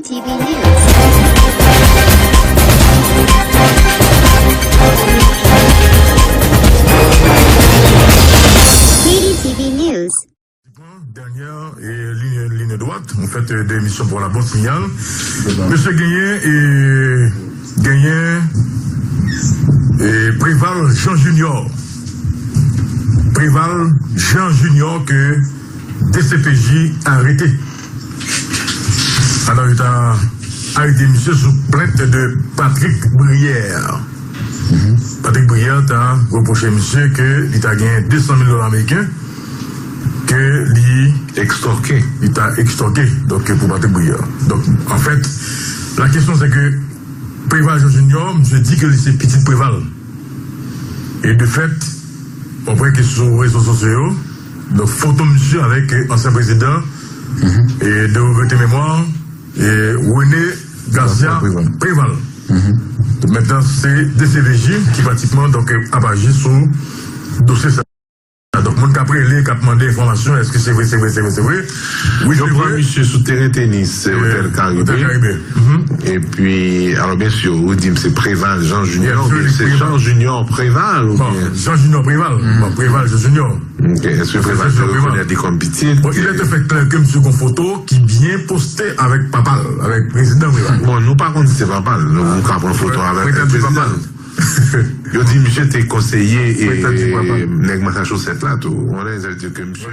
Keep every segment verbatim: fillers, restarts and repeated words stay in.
T V News. Haiti T V News. Dènyè, e, liy, liy dwat, an fèt, e, de emisyon pou la bon sinyal. Mesye genyen, e, genyen, e, Préval Jean Junior. Préval Jean Junior ke D C P J arete. Alò, yo ta arete misye sou plent de Patrick Brière. Patrick Brière ta repwoche misye ke li ta gen de san mil dola ameriken ke li ekstòke. Li ta ekstòke, donk, pou Patrick Brière. Donk, an fèt, la kesyon se ke Préval Jean Junior, misye di ke li se pitit Préval. E de fèt, mwen wè ke sou rezo sosyo yo, donk, foto misye avèk, e, ansyen prezidan, e de regrete memwa, e René Garcia Préval. Préval. Mentnan, se D C P J ki pratikman, donk, ap aji sou dosye sa. Donk, moun k ap rele, k ap mande enfòmasyon, èske se vre, se vre, se vre, se vre? Wi, yo se pran vre. Misye sou teren tenis, e, Hotel Caribe. Hotel Caribe. Epi, alò, byen si, ou di m se Préval Jean Junior, oubyen se Jean Junior Préval, oubyen? Jean Junior Préval. Bon, Préval Jean Junior. Ok, èske Préval te rekonèt li kòm pitit? Bon, il est fait clair ke misye gon foto ki byen poste avèk papa l, avèk prezidan Préval. Bon, nou pa konn si se papa l, nou ka pran foto avèk prezidan. Yo di misye te konseye, e, nèg Massachusetts la tou. On a di ke misye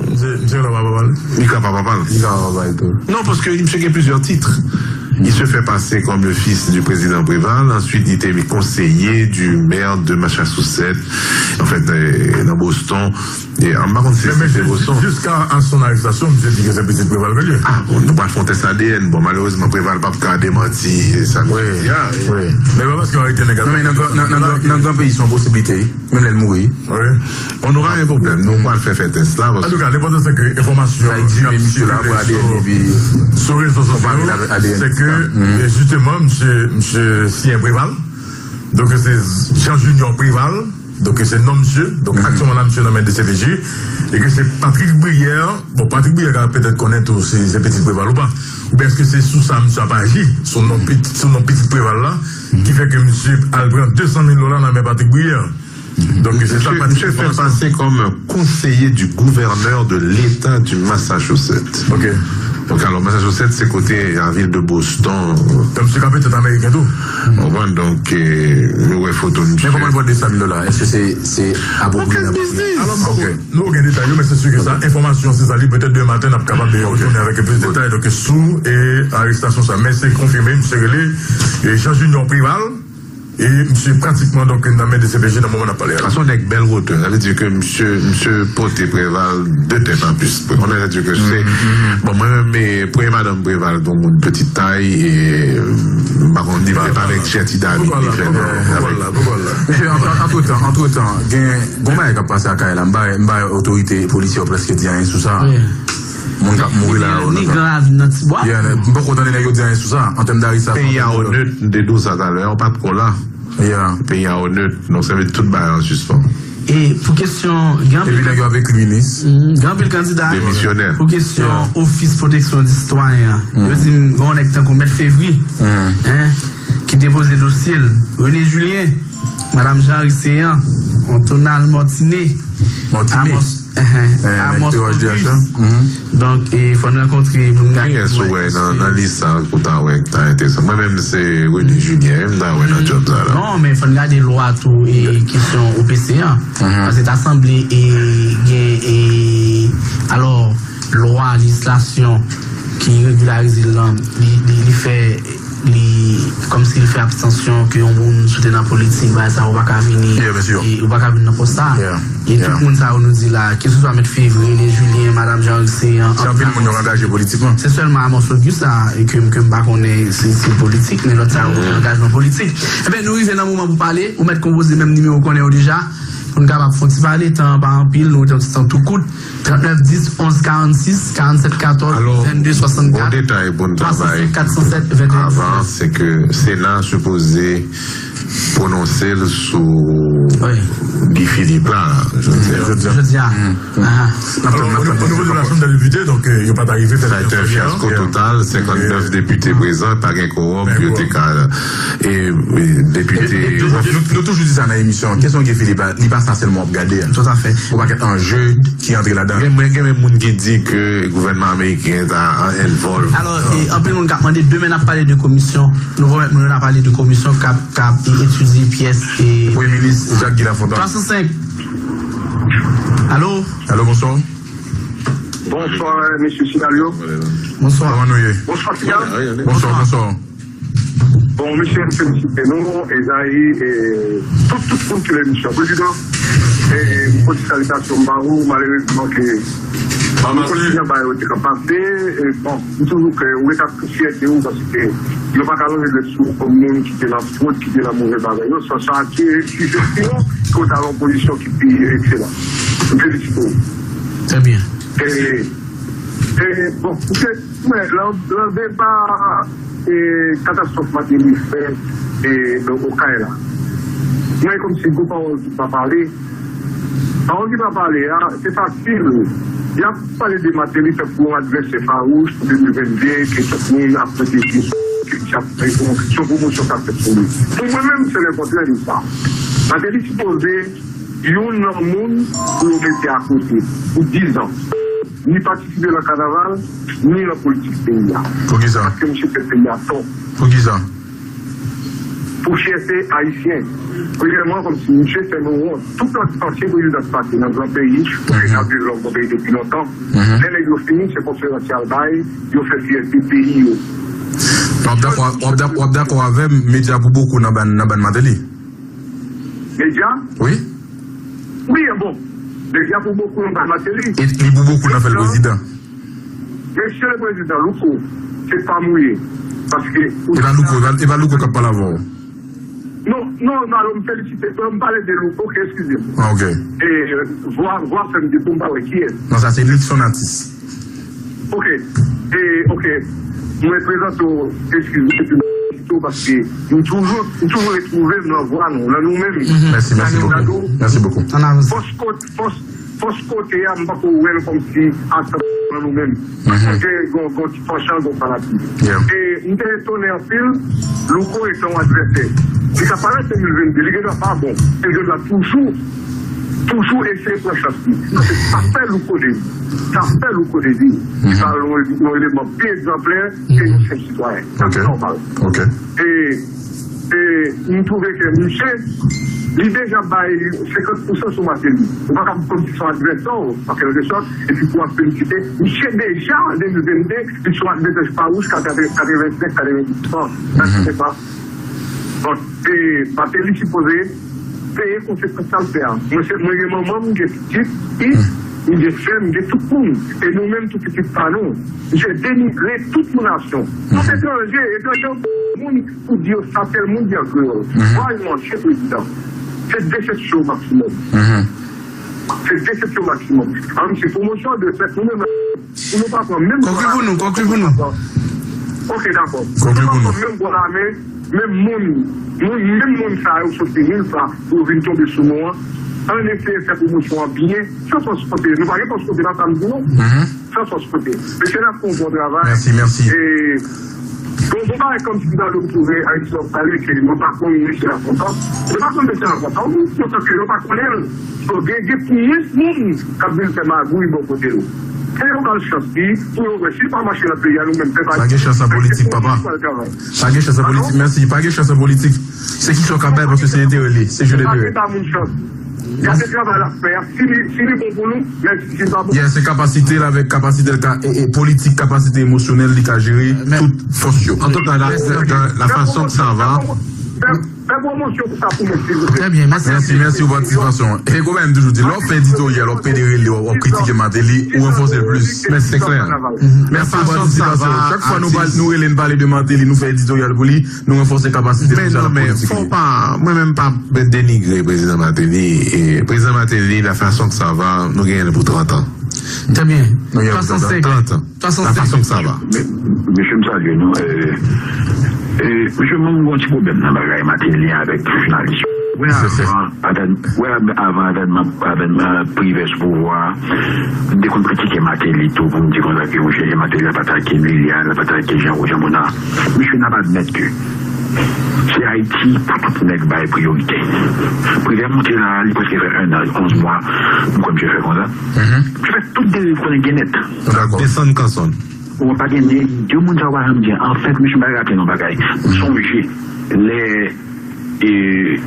Misye, misye la pa papa l. Li ka pa papa l. Li ka pa papa l tou. Non, paske misye gen plizyè tit. Il se fait passer comme le fils du président Préval. Ensuite, il était conseiller du maire de Massachusetts. An fèt, e, nan Boston. E, an pa konn si se Boston. Jiska a son arestasyon, misye di ke se pitit Préval ke l ye. Ah, bon, nou pral fè yon tès A D N. Bon, malerezman, Préval p ap ka demanti sa misye di a. Wi. Men pa paske yo arete nèg la. Non, men nan gran, nan, nan gran, nan gran peyi, se yon posiblite. Menm lè l mouri. Wi. Bon, nou pa gen pwoblèm. Nou pral fè, fè tès la. Antouka, lenpòtan se ke enfòmasyon k ap sikile sou, sou rezo sosyo yo, se ke, e, jisteman, misye, misye siyen Préval. Donk, se Jean Junior Préval. Donk, se non misye. Donk, aktyèlman la, misye nan men D C P J. E ke se Patrick Brière. Bon, Patrick Brière ka petèt konnen tou si se pitit Préval ou pa. Oubyen èske se sou sa misye ap aji, sou non pitit, sou non pitit Préval la, ki fè ke misye al pran de san mil dola nan men Patrick Brière? Donk, se sa Patrick Brière. Misye fè pase kòm konseye du gouverneur de l'État du Massachusetts. Ok. Donk, alò, Massachusetts, se kote lavil de Boston. Donk, misye ka petèt ameriken tou. Ou konprann? Donk, e, nou wè foto misye. Men kòman l pran de san mil dola? Èske se, se apwopriye? Alò, nou gen detay yo, men se si ke sa, enfòmasyon, se sa, li petèt demen maten, n ap kapab retounen avèk plis detay, donk, sou, e, arestasyon sa. Men se konfime, misye rele, e, Jean Junior Préval, e misye pratikman, donk, nan men D C P J nan moman n ap pale a la. Sa se yon nèg bèl wotè, sa vle di ke misye, misye pote Préval de tèt an plis. Konnen sa di ke se, bon, mwen menm, e, premye madanm Préval, bon, moun pitit tay, e, m pa konn, li pa avèk Jetty David, li fè. Mesye, antretan, antretan, gen Gon bagay k ap pase ak Kay la, m pa, m pa wè otorite polisye yo prèske di anyen sou sa. Wi. Moun k ap mouri la yo, ni gran ravin nan Tibwa. Yeah, m poko tande nèg yo di anyen sou sa, an tèm darestasyon. Peyi a onèt, m te di w sa talè, ou pa t ko la. Yeah. Peyi a onèt, donk sa vle di tout bagay an sispann. E pou kesyon, gen anpil, epi nèg yo ap ekri minis. Mm, gen anpil kandida. Demisyonè. Pou kesyon Ofis Pwoteksyon di Sitwayen an, yo di m gen yon nèg tankou Mèt Fevri, en, ki depoze dosye l. René Julien, Madam Jean Riceyan, Antonal Mortiné, Mortiné. Amos, eh, eh, Amos Auguste. Donk, e, fò n rankontre moun gade. Kiyès ou wè nan, nan lis sa pou ta wè ki ta enteresan? Mwen menm se René Julien, m ta wè nan djòb sa la. Non, men fò n gade lwa tou e kesyon O P C an. Paske ta sanble e gen e, alò, lwa, lejislasyon ki regilarize l lan, li, li, li fè li, kòmsi li fè abstansyon ke yon moun si w te nan politik, bagay sa, ou pa ka vini, e ou pa ka vin nan pòs sa. E tout moun sa yo nou di la, keseswa Mèt Fevriye, Julien, Madam Jean Riceyan, se anpil moun yo angaje politikman. Se sèlman Amos Auguste la e ke, ke m pa konnen si, si l politik, men lòt sa yo gen angajman politik. Enben, nou rive nan moman pou pale, ou mèt konpoze menm nimewo w konnen yo deja, pou n kapab fè yon ti pale, tan an pa anpil, nou rete yon ti tan tou kout. Trannèf dis onz karannsis, karannsèt katòz, venndè swasannkat, twa san senk kat san sèt, venntèt diznèf. Avan, se ke Sena sipoze pwononse l sou Guy Philippe la, jodi a. Jodi a. Alò, o nivo de la Chanm dè Depite, donk, yo pa t arive fè. Sa a été un fiasco total, senkannèf depite prezan, pa gen kowòm pou yo te ka. E depite. Nou toujou di sa nan emisyon an, kesyon Guy Philippe la, li pa sa sèlman w ap gade a. Tout à fait. Ou pa gen anje ki antre ladan. Gen mwen, gen menm moun ki di ke gouvènman ameriken ta envolve. Alò, anpil moun k ap mande, demen n ap pale de komisyon, nou pwomèt moun yo n ap pale de komisyon k ap, k ap etidye pyès. Premye minis Jacques Guy Lafontant. Twa san senk. Alo? Alo, bonswa. Bonswa, mesye Sinalyo. Bonswa. Kòman nou ye? Bonswa, Sinalyo. Bonswa, bonswa. Bon, mesye, m felisite nou, Ezayi, e tout, tout moun ki nan emisyon. Prezidan, e m pote salitasyon m ba ou, malerezman ke m konn jan bagay yo te ka pase, e bon, m toujou kwè, ou ret ak tout fyète ou, paske yo pa ka lonje dwèt sou ou kòm moun ki te nan fwot, ki te nan move bagay yo, san sa ki, ki efektivman, ke w ta nan yon pozisyon ki pi ekselan. M felisite w. Trè byen. E, e, bon, Mwen, lan, lan deba e, katastwòf Martelly fè e, nan Okay la. Mwen, kòmsi gwo pawòl ki pa pale. Pawòl ki pa pale a, se fasil. Y ap pale de Martelly tankou yon advèsè fawouch pou de mil vennde, ke tout moun ap pwoteje, ke li ap fè yon, se yon pwomosyon k ap fèt sou li. Pou mwen menm, se lèkontrè de sa. Martelly sipoze youn nan moun pou yo mete akote pou dizan. Ni patisipe nan kanaval, ni nan politik peyi a. Poukisa? Paske misye fè peyi a tò. Poukisa? Pou fyète ayisyen. Premyèman, kòmsi misye fè nou wont. Tout lòt ansyen prezidan ki pase nan gran peyi, pou ke n ap viv nan yon bon peyi depi lontan, lè nèg yo fini, se konferans y al bay, yo fè fyète peyi yo. W ap dakò, w ap dakò, w ap dakò avè m, medya pou bokou nan bann, nan bann Martelly. Medya? Wi. Wi, bon. Medya pou bokou nan bann Martelly. E li pou bokou nan fè l prezidan. Mesye le prezidan, Louko, se pa mouye. Paske. E pa Louko, e pa, e pa Louko k ap pale avè w. Non, non, non, alò, m felisite. Bon, m pale de Louko, ok, eskize m. Ah, ok. E, vwa, vwa fè m di pou m pa wè kiyès. Non, sa se Luckson Atis. Ok. E, ok. Mwen prezante w, eskize m, epi m felisite w paske m toujou, m toujou retwouve m nan vwa nou, nan nou menm. Mèsi, mèsi bokou. Mèsi bokou. Fòs kot, fòs, fòs kote a, m pako wè l kòmsi atann nan nou menm. Gen, gen, gen ti fanshan, gen fanatik. E m te etone anpil, Louko etan yon advèsè. Li ka parèt de mil vennde, li gendwa pa bon. Li gendwa toujou, toujou eseye pran chans li. Sa fè Louko de li. Sa fè Louko de li. Sa yon, yon eleman byen egzanplè ke yon senp sitwayen. Sa nòmal. E, e m twouve ke misye, li deja bay senkant pousan sou Martelly. Ou pa ka kòmsi se yon advèsè w, an kèlkesòt, epi pou w ap felisite. Misye deja, de mil vennde, li se yon advèsè fawouch, katrevensenk, katrevendis an. Sa se pa. Donk, e, Martelly sipoze peye konsekans sa l fè a. Mwen se, mwen gen manman m, m gen pitit, m gen frè m, m gen tout moun. E nou menm tou pitit pa nou. Misye denigre tout yon nasyon. Tout etranje, etranje moun pou di yo sa tèl moun di an kreyòl. Vwa yon ansyen prezidan. Se desepsyon maksimòm. Se desepsyon maksimòm. Alò, misye pwomosyon de fèt nou menm la, pou nou pa pran menm. Konkli pou nou, konkli pou nou. Ok, dakò. Konkli pou nou. Menm gwo lame, menm moun, moun, menm moun sa yo soti nil pa pou yo vin tonbe sou nou an. Ann eseye fè pwomosyon an byen, san fòs kote. Nou pa gen fòs kote la, sa m di nou. San fòs kote. Mesye n ap fè yon bon travay. Mèsi, mèsi. E, bon, bon bagay kòmsi nou ta dwe twouve Ayiti w ap pale ke nou pa konn mesye Lafontan. Nou pa konn mesye Lafontan, nou kontan ke nou pa konnen l. So, gen, gen plis moun k ap vin fè magouy bò kote l. Fè yo ba l chans li, pou yo wè si l pa mache nan peyi a, nou menm pèp Ayisyen. Pa gen chans an politik, papa. Pa gen chans an politik, mèsi. Pa gen chans an politik. Se kisa w ka bay, paske se enterè li. Se jeu d'intérêt. Pa gen pa moun chans. Gade travay l ap fè a, si li, si li bon pou nou, mèsi, si li pa bon. Yeah, se kapasite l avèk kapasite l ka, e, e, politik, kapasite emosyonèl, li ka jere tout fòs yo. Antouka, la, la, la façon que ça va. Fè pwomosyon pou sa pou mwen, silvouplè. Trè byen, mèsi. Mèsi, mèsi pou patisipasyon. E konbyen m toujou di, lè w ap fè editoryal, w ap pede rele, w ap kritike Martelly, ou ranfòse l plis. Men se klè. Mèsi pou patisipasyon. Chak fwa nou pale, nou rele, n pale de Martelly, nou fè editoryal pou li, nou ranfòse kapasite l pou sa l ap politik li. Men non, men fò w pa, mwen menm pa denigre prezidan Martelly. E prezidan Martelly, la façon que ça va, nou genyen l pou trant an. Trè byen. Twa san senk. Trant an. La façon que ça va. Mesye, m salye nou. E, Mesye, mwen, mwen gen yon ti pwoblèm nan bagay Martelly avèk jounalis yo. Wè, avan avèn, wè, avan avènman, avènman Privè sou pouvwa a, m te konn kritike Martelly tou, pou m di konsa ke Roger Martelly ap atake Liliane, ap atake Jean Roger Monard. Mesye, n ap admèt ke se Ayiti pou tout nèg bay priyorite. Privè monte la, li prèske fè en an, onz mwa, m kwè misye fè konsa. Misye fè tout deriv konnen gen nèt. Desann kanson. Ou pa gen de moun sa w pa janm di. Anfèt, mesye, m pa raple yon bagay. M sonje lè, e,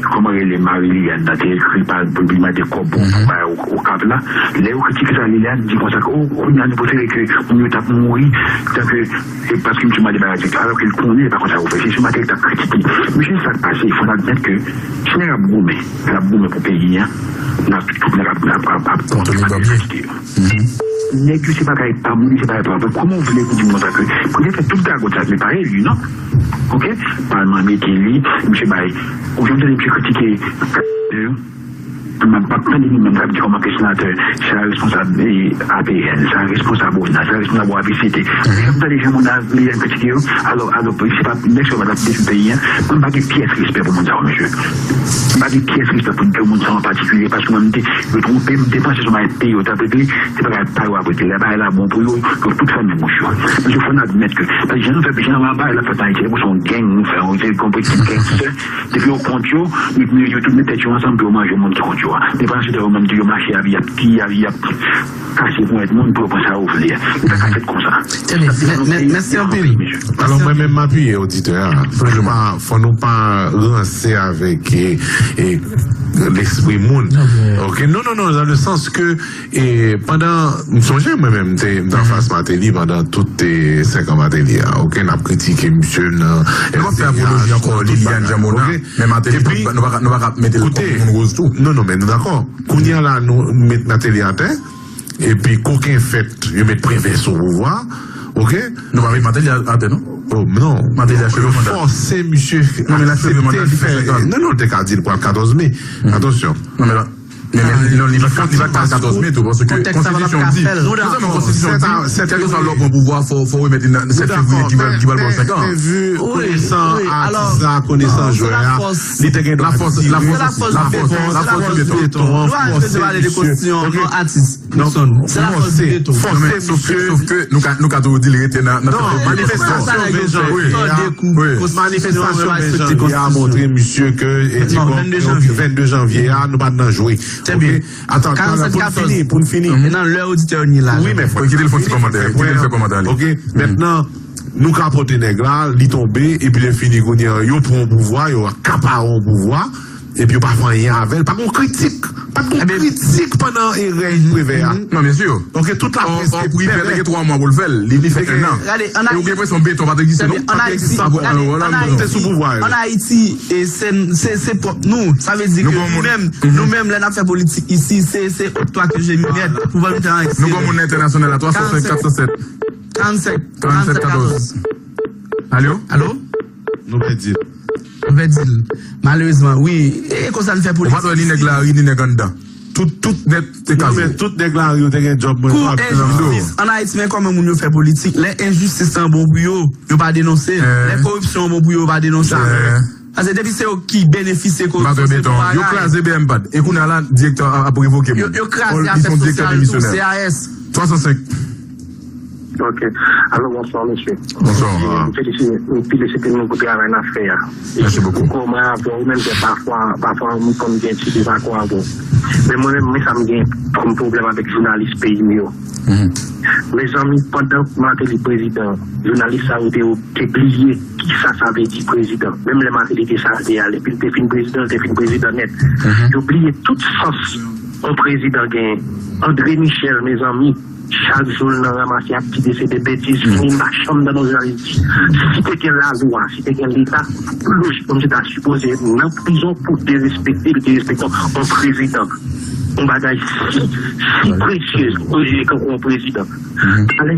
kòman rele, Marie Liliane nan te ekri pa pou li mande kòb pou bay Okap la. Lè yo kritike sa, Liliane di konsa ke, o, kounye a nou prefere ke moun yo t ap mouri, tanke, e, paske misye mande bagay dirèk, alò ke l konnen se pa konsa yo fè. Se sou Martelly k t ap kritike. Mesye, sa k pase, fò n admèt ke si nèg ap goumen, l ap goumen pou peyi a, n ap, tout nèg ap, ap, ap, ap, ap kritike yo. Nèg yo se bagay pa moun, se bagay pa pèp. Kòman w vle pou di m konsa ke pou yo fè tout gagòt sa, men pa eli, non? Oke? Palman mete li, misye bay. Ou janm tande misye kritike, m p ap tande li menm k ap di kòman ke senatè, sa responsab, e, A P N, sa responsab ona, sa responsab O A P C T. Ou janm tande jan moun nan vle kritike yo? Alò, alò, se pa nèg sa yo pa t ap detwi peyi a. Mwen, m pa gen pyès respè pou moun sa yo, mesye. M pa gen pyès respè pou de moun sa yo an patikilye, paske mwen, m te, yo twonpe m, m te panse se yon bagay peyi yo t ap regle, se bagay pa yo ap regle. Lè bagay la bon pou yo, yo tout fèmen bouch yo. Mesye, fò n admèt ke, paske jan nou fè, jan bagay la fèt an Ayiti, se pou se yon gang nou fè, yon, se yon politik gangster. Depi yo kont yo, yo, yo tout met tèt yo ansanm pou yo manje moun ki kont yo a. Men pandan se tan yo menm tou yo mache ap, y ap tiye, y ap kase ponyèt moun pou yo pran sa yo vle a. Li pa ka fèt konsa. Trè byen. Mè-, mè-, mèsi anpil. Alò, mwen menm, m apiye oditè a. Fò nou pa, fò nou pa ranse avèk, e, e, lespri moun. Ok? Non, non, non, dans le sens que, e, pandan, m sonje mwen menm, m te, m te anfas Martelly pandan tout, e, senk an Martelly a. Ok? N ap kritike misye nan L C H, nan tout bagay. Ok? Men Martelly, nou pa ka, nou pa ka mete l kòm moun woz tou. Non, non, men nou dakò. Kounye a la, nou met Martelly atè, epi koken fèt, yo met Privè sou pouvwa, ok? Nou pa met Martelly atè, non? Oh, non. Martelly acheve manda. Yo fòse misye aksepte fè, non, non, te ka di l pral katòz me. Atansyon. Non, men la, men, men, non, li pa, li pa pral katòz me tou, paske konstitisyon di, non sèlman konstitisyon di, kèlkeswa lè w pran pouvwa, fò, fò w remèt li nan sèt fevriye ki pral, ki pral ba w senk an. Men, men, men, konesan atis la, konesan jwè a, li te gen dwa di, lafòs, lafòs, lafòs, lafòs beton. Nou pa jwe de pale de konstitisyon, non, atis. Non, se lafòs beton. Fòse misye. Sof ke nou ka, nou ka toujou di l rete nan, nan. Non, manifestasyon ven janvye a, manifestasyon ven janvye a montre misye ke, e, di bon, vennde janvye a, nou pa t nan jwe. Trè byen. Atan, pou n fini, pou n fini. E nan lè oditè yo ni la. Wi, men fò kite l fè ti kòmantè, kite l fè kòmantè li. Ok, mentnan, nou ka pote nèg la, li tonbe, epi lè fini kounye a, yo pran yon pouvwa, yo akapare yon pouvwa, epi yo pa fè anyen avè l, pa gon kritik, pa gon kritik pandan e rèy Privè a. Non, byen si. Ok, tout laprès te pèmèt. Privè te gen twa mwa pou l fè l, li, li fè en an. E ou gen enpresyon beton pa t egziste, non? Pa t egziste. Ann Ayiti, ann Ayiti, e, se, se, se pwòp nou. Sa vle di ke nou menm, nou menm, lè n ap fè politik isi, se, se au toi que je m'y mette pou ban nou tan. Nou gon moun nan entènasyonal la, twa san senk, kat san sèt. Karannsenk, karannsenk, katòz. Alo? Alo? Nou pèdi l. Nou pèdi l. Malerezman, wi. E konsa n fè politik. Ou pa t wè ni nèg lari, ni nèg anndan. Tout, tout nèt te kaze. Non, men tout nèg lari yo te gen djòb, mwen. Kou enjistis ann Ayiti, men kòman moun yo fè politik. Lè enjistis lan bon pou yo, yo pa denonse l. Lè koripsyon an bon pou yo, yo pa denonse l. Paske depi se yo ki benefisye koripsyon, se bon bagay. Yo kraze B M P A D. E kounye a la, direktè a ap revoke moun. Yo, yo kraze afè sosyal tou, C A S. Twa san senk. Ok. Alò, bonswa, mesye. Bonswa. M felisite, m felisite nou pou travay n ap fè a. Mèsi bokou. Kòman avè w menm, pafwa, pafwa, m konn gen ti dezakò avè w. Men mwen menm, men sa m gen kòm pwoblèm avèk jounalis peyi m yo. Mezanmi, pandan Martelly prezidan, jounalis sa yo te, te bliye kisa sa vle di prezidan. Menm lè Martelly te salde al, epi l te fin prezidan, l te fin prezidan nèt. Yo bliye tout sans yon prezidan genyen. André Michel, mezanmi, chak jou l nan ranmase ak ti desede betiz, fini machann nan jounalis. Si te gen lalwa, si te gen leta, lojikman, misye ta sipoze nan prizon pou derespekte, derespekte yon prezidan. Yon bagay si, si presye, kankou yon prezidan. Talè,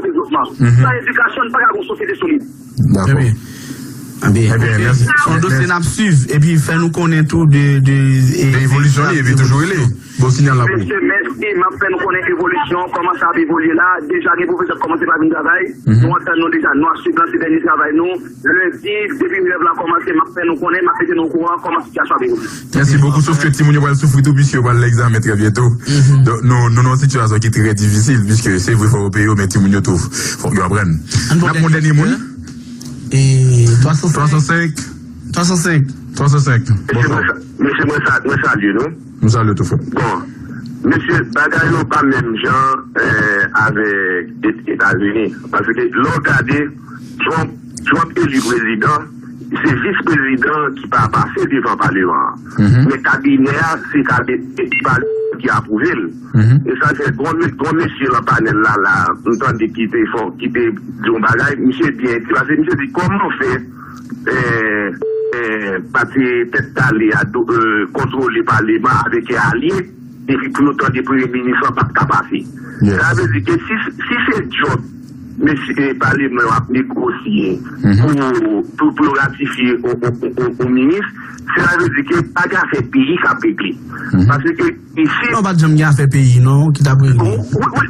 ou devlopman. San edikasyon, n pa ka gen yon sosyete solid. Dakò. Ebyen, ebyen, mèsi. Se yon dosye n ap swiv, epi fè nou konnen tou de, de, de evolisyon li, epi toujou rele. Bon sinyal la pou ou. Mesye, mèsi, m ap fè nou konnen evolisyon, kòman sa ap evolye la. Deja, gen pwofesè k kòmanse pa vin travay. Nou antann nou deja, nou ap swiv lanse dènye travay nou. Lendi, depi grèv la kòmanse, m ap fè nou konnen, m ap mete nou okouran kòman sitiyasyon ap evolye. Mèsi bokou, sof ke timoun yo pral soufri tou, piske yo pral nan egzamen trè byento. Donk, nou, nou nan yon sitiyasyon ki trè difisil, piske se vre fò yo peye yo, men timoun yo tou, fòk yo aprann. N ap pran dènye moun. E, twa san senk. Twa san senk. Twa san senk. Twa san senk. Mesye, mwen sa-, mesye, mwen sa-, mwen salye nou. Nou salye tou, frè. Bon, mesye, bagay yo pa menm jan, eh, avèk E-, Etazini. Paske lè w gade Trump, Trump eli prezidan, se vis prezidan ki pa pase devan paleman an. Men kabinè a, se kabinè ki paleman ki apwouve l. E sa fè gwo, gwo mesye nan panèl la, la, m tande ki te fò, ki te di yon bagay, misye byen, paske misye di kòman fè, eh, eh, pati Tèt Kale a do-, eh, kontwole paleman avèk alye, epi pou yo tande premye minis lan pa t ka pase. Sa vle di ke si, si se djòb mesye paleman yo ap negosye pou, pou, pou yo ratifye yon, yon, yon, yon, yon minis, se sa vle di ke pa gen afè peyi k ap regle. Paske isi. Non, pa t janm gen afè peyi, non, ki t ap regle. Wi, wi.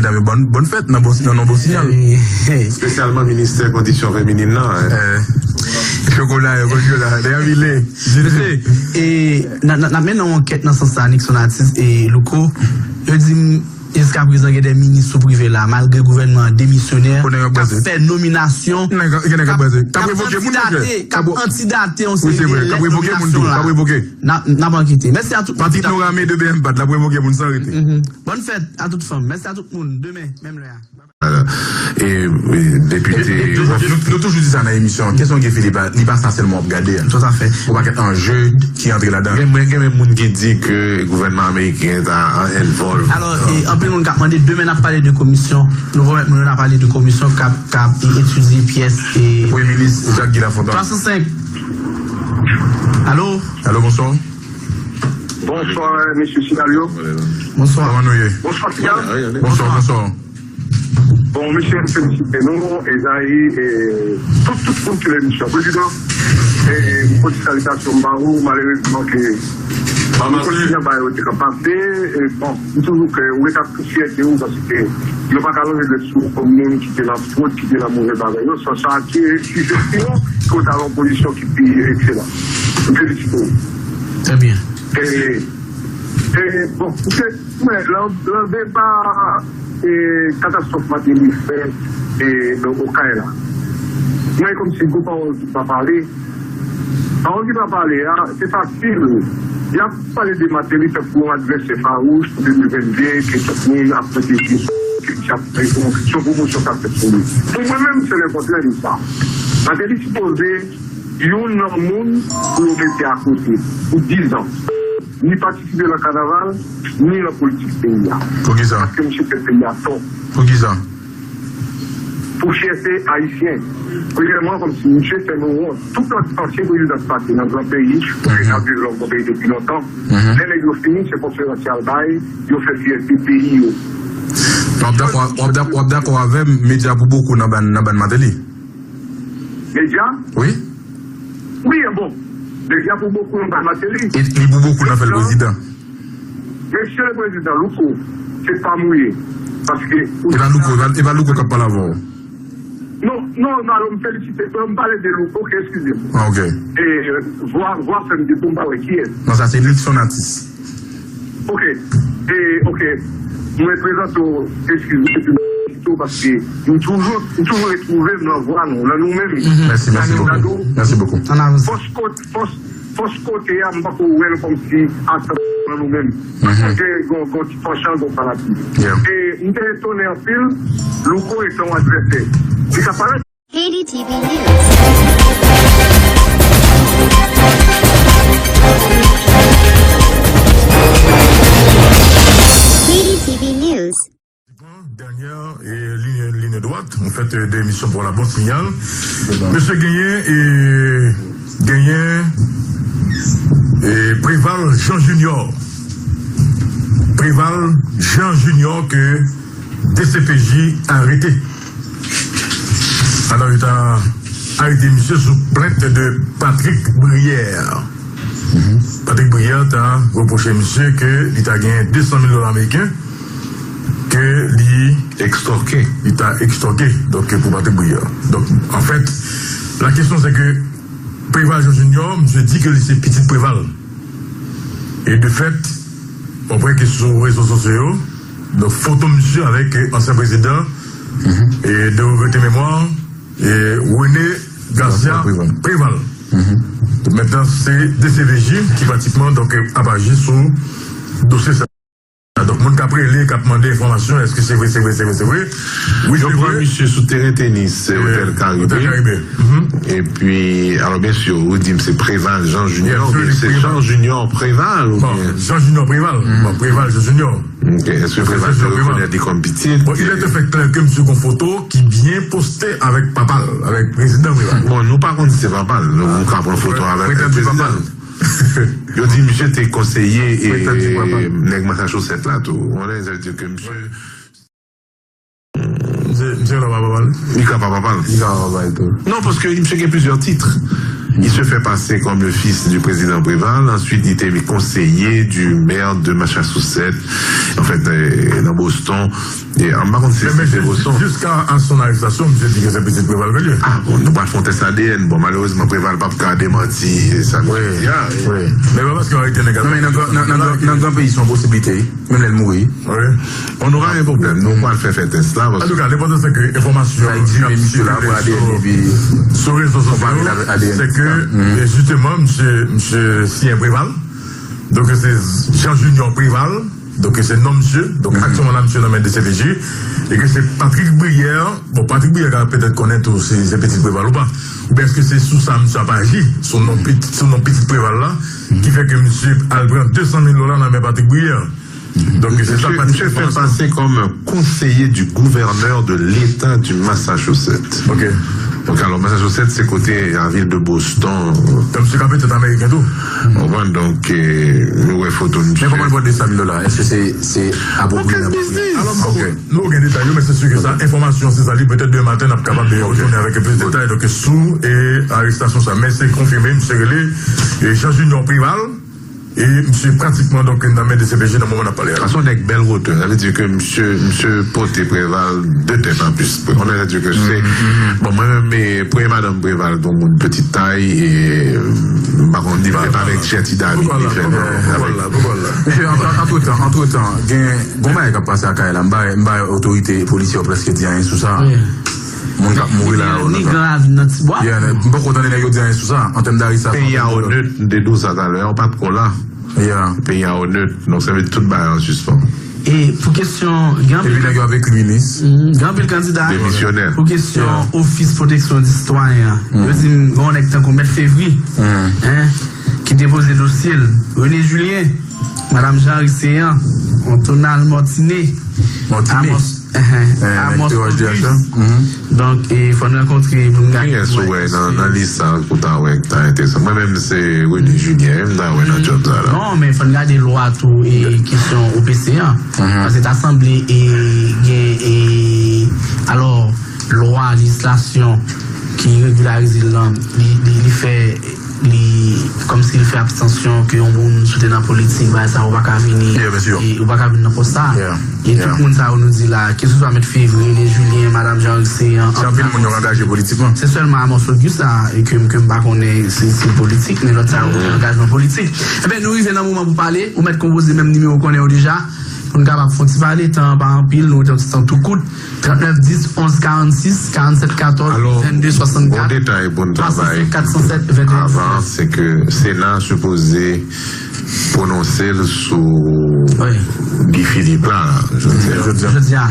Dam yo bòn, bòn fèt nan bon, nan non bon siyal. Espesyalman ministè kondisyon feminin nan. Chokola yo, kote yo la, dèyè vile. Mesye, e, n a, n a, n a mennen yon ankèt nan sans sa, Nixon Artiste e Louko. Yo di m, jiskaprezan, gen de minis sou prive la, malgre gouvènman an demisyonè, k ap fè nominasyon, k ap kandidate, k ap antidate yon seri de lèt nominasyon la. N ap, n ap ankete. Mèsi a tout moun. Patrick Norame de B M Pat, l ap revoke moun san rete. Bòn fèt a tout fanm. Mèsi a tout moun. Demen, menm lè a. E, e, depite. Nou, nou toujou di sa nan emisyon an. Kesyon Guy Philippe a, li pa sa sèlman w ap gade a. Tout à fait. Ou pakèt anje ki antre ladan. Gen, gen, gen menm moun ki di ke gouvènman ameriken ta envòlve. Alò, e, anpil moun k ap mande, demen n ap pale de komisyon. Nou pwomèt moun yo n ap pale de komisyon k ap, k ap etidye pyès e Premye Minis Jacques Guy Lafontant. Twa san senk. Alo? Alo, bonswa. Bonswa, mesye Sinalyo. Bonswa. Kòman nou ye? Bonswa, Sinalyo. Bonswa, bonswa. Bon, mesye, m felisite nou, Ezayi, e tout, tout moun ki nan emisyon. Prezidan, e m pote salitasyon m ba ou, malerezman ke nou kontinye ba yo te ka pase, e bon, m toujou kwè, ou ret ak tout fyète ou, paske yo pa ka lonje dwèt sou ou kòm moun ki te nan fwod, ki te nan move bagay yo, san sa ki reyisi jesyon, ke w ta nan yon pozisyon ki pi ekselan. M felisite w. Trè byen. E, e, bon, se, mwen, nan, nan deba, e, katastwòf Martelly fè, e, nan Okay la. Mwen, kòmsi gwo pawòl ki pa pale, pawòl ki pa pale a, se fasil. Y ap pale de Martelly tankou yon advèsè fawouch pou de mil vennde, ke tout moun ap pwoteje, ke li ap fè yon, se yon pwomosyon k ap fèt sou li. Pou mwen menm, se lekontrè de sa. Martelly sipoze youn nan moun pou yo mete akote pou diz an. Ni patisipe nan kanaval, ni nan politik peyi a. Poukisa? Paske misye fè peyi a tò. Poukisa? Pou fyète ayisyen. Premyèman, kòmsi misye fè nou wont. Tout lòt ansyen prezidan ki pase nan gran peyi, ki te ka viv nan gran peyi depi lontan, lè nèg yo fini, se konferans y al bay, yo fè fyète peyi yo. W ap dakò, w ap dakò, w ap dakò avè m, medya pou bokou nan bann, nan bann Martelly. Medya? Wi. Wi, bon. Medya pou bokou nan bann Martelly. E li pou bokou nan fè l prezidan. Mesye le prezidan, Louko, se pa mouye. Paske. E pa Louko, e pa, e pa Louko k ap pale avè w. Non, non, non, alò, m felisite. M pale de Louko, ok, eskize m. Ah, ok. E, vwa, vwa fè m di pou m pa wè kiyès. Non, sa se Nixon Atis. Ok. E, ok. Mwen prezante w, eskize m, epi m felisite w paske m toujou, m toujou retwouve m nan vwa nou, nan nou menm. Mèsi, mèsi bokou. Mèsi bokou. Fòs kot, fòs, fòs kote a, m pako wè l kòmsi asanm nan nou menm. Kote gon, gon ti fanshan, gon fanatik. E m te etone anpil, Louko etan yon advèsè. Li ka parèt Haiti T V News. Haiti T V News. Dènyè, e, liy, liy dwat, an fèt, e, de emisyon pou la bon siyal. Mesye genyen, e, genyen, e, Préval Jean Junior. Préval Jean Junior ke D C P J arete. Alò, yo ta arete misye sou plent de Patrick Brière. Patrick Brière ta repwoche misye ke li ta gen de san mil dola ameriken ke li ekstòke. Li ta ekstòke, donk, pou Patrick Brière. Donk, anfèt, la kesyon se ke Preval Jean Junior, misye di ke li se pitit Preval. E de fèt, mwen kwè ke sou rezo sosyo yo, donk, foto misye avèk, eh, ansyen prezidan, eh, de regrete memwa, eh, René Garcia Préval. Mentnan, se D C P J ki pratikman, donk, ap aji sou dosye sa. Donk, moun k ap rele, k ap mande enfòmasyon, èske se vre, se vre, se vre, se vre? Wi, yo pran misye sou teren tenis, eh, Hotel Caribe. Epi, alò, byen si, ou di m se Preval Jean Junior, oubyen se Jean Junior Preval, oubyen Jean Junior Preval. Bon, Preval Jean Junior. Ok, èske Preval te rekonèt li kòm pitit? Bon, il est fait clair ke misye gon foto ki byen poste avèk papa l, avèk prezidan Preval. Bon, nou pa konn si se papa l, nou ka pran foto avèk prezidan. Yo di misye te konseye, eh, nèg Massachusetts la tou. On a di ke misye Misye, misye la pa papa l. Li ka pa papa l. Li ka pa papa l tou. Non, paske misye gen plizyè tit. Il se fait passer comme le fils du président Préval. Ensuite, il était conseiller du maire de Massachusetts. En fait, eh, nan Boston. E, an pa konn si se Boston. Jiska a son arestasyon, misye di ke se pitit Preval ke l ye. Ah, bon, nou pral fè yon tès A D N. Bon, malerezman, Preval p ap ka demanti sa misye di a. Wi. Men pa paske yo arete nèg la. Non, men nan gran, nan, nan, nan gran peyi, se yon posiblite. Menm lè l mouri. Wi. Bon, nou pa gen pwoblèm. Nou pral fè, fè tès la. Antouka, lenpòtan se ke enfòmasyon k ap sikile sou, sou rezo sosyo yo, se ke, e, jisteman, misye, misye siyen Preval. Donk, se Jean Junior Preval. Donk, se non misye. Donk, aktyèlman la, misye nan men D C P J. E ke se Patrick Brière. Bon, Patrick Brière ka petèt konnen tou si se pitit Preval ou pa. Oubyen èske se sou sa misye ap aji, sou non pitit, sou non pitit Preval la, ki fè ke misye al pran de san mil dola nan men Patrick Brière. Donk, se sa Patrick Brière fè pase kòm konseye du gouvènè de leta du Massachusetts. Ok. Donk, alò, Massachusetts, se kote lavil de Boston. Donk, misye ka petèt ameriken tou. Ou konprann? Donk, eh, nou wè foto misye. Men kòman l pran de san mil dola? Èske se, se apwopriye, apwopriye? Alò, m poko, nou gen detay yo, men se si ke sa, enfòmasyon, se sa, li petèt demen maten, n ap kapab retounen avèk plis detay, donk, sou, e, arestasyon sa. Men se konfime, misye rele, e, Jean Junior Preval, e misye pratikman, donk, nan men D C P J nan moman n ap pale a la. Paske yon nèg bèl wotè, sa vle di ke misye, misye pote Preval de tèt an plis. On a di ke se, bon, mwen menm, e, premye madanm Preval, bon, moun pitit tay, e, m pa konn, li pa avèk Chetty David, li fè. Misye, antretan, antretan, gen, gon bagay k ap pase ak Kay la, m pa, m pa otorite polisye yo prèske di anyen sou sa. Moun k ap mouri la yo, ni gran ravin nan Tibwa. Yeah, m poko tande nèg yo di anyen sou sa, an tèm darestasyon. Peyi a onèt, m te di w sa talè, ou pa t ko la. Yeah. Peyi a onèt, donk sa vle di tout bagay an sispann. E pou kesyon, gen anpil, epi nèg yo ap ekri minis. Gen anpil kandida. Demisyonè. Pou kesyon Ofis Pwoteksyon di Sitwayen an, yo di m gen yon nèg tankou Mèt Fevri, en, ki depoze dosye l. René Julien, Madanm Jean Riceyan, Antonal Mortiné, Amos, Amos Auguste. Donk, e, fò n rankontre pou n gade. Kiyès ou wè nan, nan lis sa ou ta wè ki ta enteresan? Mwen menm, se René Julien, m ta wè nan djòb sa la. Non, men fò n gade lwa tou, e, kesyon O P C an. Paske ta sanble, e, gen, e, alò, lwa, lejislasyon ki regilarize l lan, li, li, li fè, li, kòmsi l fè abstansyon ke yon moun sou te nan politik, bagay sa, ou pa ka vini, e ou pa ka vin nan pòs sa. E tout moun sa yo nou di la, keseswa Mèt Fevri, René Julien, Madanm Jean Riceyan, se anpil moun yo angaje politikman. Se sèlman Amos Auguste la, e ke, ke m pa konnen si, si politik, men lòt sa yo gen angajman politik. Enben, nou rive nan moman pou pale, ou mèt konpoze menm nimewo ou konnen yo deja, pou n kapab fè yon ti pale, tan an pa anpil, nou rete yon ti tan tou kout. Trannèf dis, onz karannsis, karannsèt katòz, vennde swasannkat, twa san sèt, kat san sèt, vennde diznèf. Alò, bon detay pou n travay avan, se ke Sena sipoze pwononse l sou Guy Philippe la, la, jodi a. Jodi a.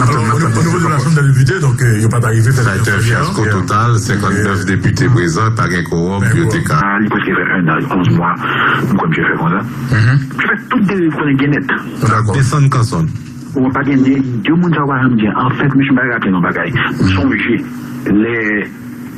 Alò, o nivo de la Chanm dè Depite, donk, e, yo pa t arive fè. Sa a été un fiasco total, senkannèf depite prezan, pa gen kowòm pou yo te ka. Li prèske fè enn an, onz mwa, m kwè misye fè konsa. Misye fè tout deriv konnen gen nèt. Desann kanson. Ou pa gen de moun sa w pa janm di. Anfèt, mesye, m pa raple yon bagay. M sonje lè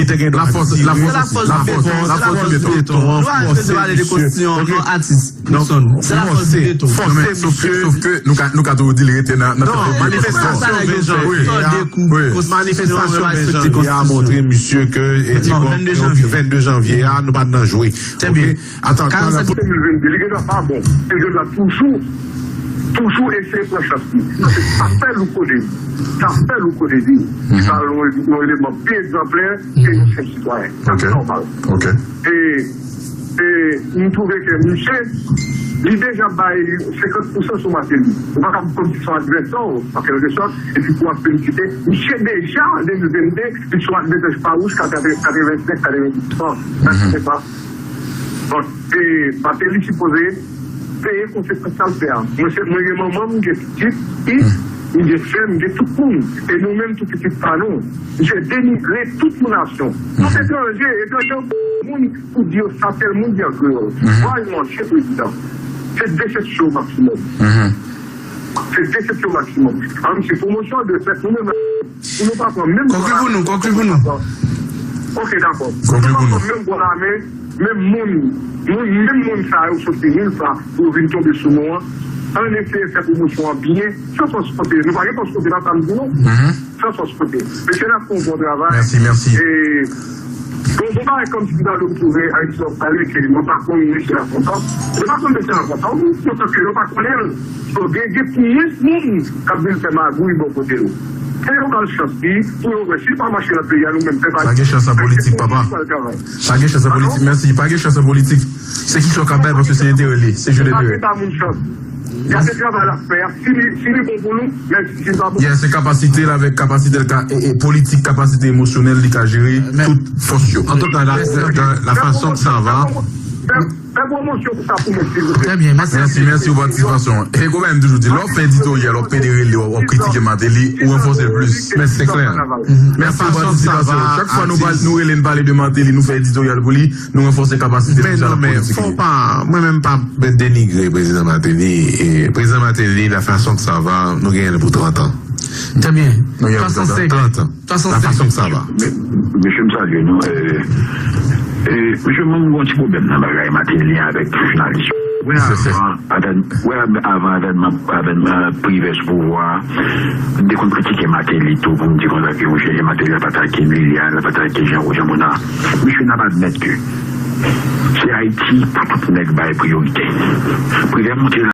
Li te gen dwa di wi. Lafòs, lafòs, lafòs, lafòs di beton an fòse misye. Ok. Donk, fòse, fòse misye. Sòf ke, sòf ke nou ka, nou ka toujou di l rete nan, nan... Non, manifestasyon ven janvye a, manifestasyon ven janvye a montre misye ke, e, vennde janvye a, nou pa t nan jwe. Trè byen. Atan, karannsenk de mil vennde, li gen dwa pa bon. Li gen dwa toujou, toujou eseye pran chans li. Paske sa fè Louko Désir. Sa fè Louko Désir. Sa yon, yon eleman byen egzanplè ke yon senp sitwayen. Sa nòmal. E, e, m twouve ke misye, li deja bay senkant pousan sou Martelly. Ou pa ka kòmsi se yon advèsè w, an kèlke sòt, epi pou w ap felisite. Misye deja, an de mil vennde, li se yon advèsè fawouch, katreven, katrevensenk, katrevendiz fwa. Sa se pa. Bon, e, Martelly sipoze peye konsekans sa l fè a. Mwen se, mwen gen manman m, m gen pitit, m gen frè m, m gen tout moun. E nou menm tou pitit pa nou. Misye denigre tout yon nasyon. Tout etranje, etranje moun pou di yo sa tèl moun di an kreyòl. Vwa yon ansyen prezidan. Se desepsyon maksimòm. Se desepsyon maksimòm. An, se pwomosyon de fèt nou menm. Pou nou pa pran menm... Konkli pou nou, konkli pou nou. Ok, dakò. Konkli pou nou. Pou nou pa pran menm bò lame, menm moun, moun, menm moun sa yo soti nil pa pou yo vin tonbe sou nou an. Ann eseye fè pwomosyon an byen, san fòs kote. Nou pa gen fòs kote la, sa m di nou. San fòs kote. Mesye n ap fè yon bon travay. Mèsi, mèsi. E, bon, bon bagay kòmsi ki ta dwe pwouve Ayiti w ap pale ke nou pa konn mesye la kontan. Nou pa konn mesye la kontan, wi, kontan ke nou pa konnen l. So, gen, gen plis moun k ap vin fè magouy bò kote yo. Fè yo ba l chans li, pou yo wè si l pa mache nan peyi a, nou menm pèp Ayisyen. Pa gen chans an politik, papa. Pa gen chans an politik, mèsi. Pa gen chans an politik. Se ki sa w ka bay, paske se enterè li, se jeu d'intérêt. Gade travay l ap fè a, si li, si li bon pou nou, mèsi, si li pa bon. Yeah, se kapasite l avèk kapasite l ka, e, e, politik, kapasite emosyonèl, li ka jere tout fòs yo. Antouka, la, la, la façon que ça va. Fè pwomosyon pou sa pou mwen, silvouplè. Trè byen, mèsi. Mèsi, mèsi pou patisipasyon. E konbyen m toujou di, lè w ap fè editoryal, w ap pede rele, w ap kritike Martelly, ou ranfòse l plis. Mèsi, se klè. Mèsi pou patisipasyon. Chak fwa nou pral, nou rele, n pale de Martelly, nou fè editoryal pou li, nou ranfòse kapasite l pou politik li. Men non, men fò w pa, mwen menm pa denigre prezidan Martelly. E prezidan Martelly, la façon que ça va, nou genyen l pou trant an. Trè byen. Nou genyen l pou trant an. Trant an. La façon que ça va. Mesye, m salye nou. E, e, mesye, mwen, m gen yon ti pwoblèm nan bagay Martelly avèk jounalis yo. Wè avan avèn-, wè avan avènman, avènman Privè sou pouvwa a, m te konn kritike Martelly tou pou m di konsa ke, monchè, Martelly ap atake Liliane, l ap atake Jean, Jean Monard. Mesye, n ap admèt ke se Ayiti pou tout nèg bay priyorite. Privè montre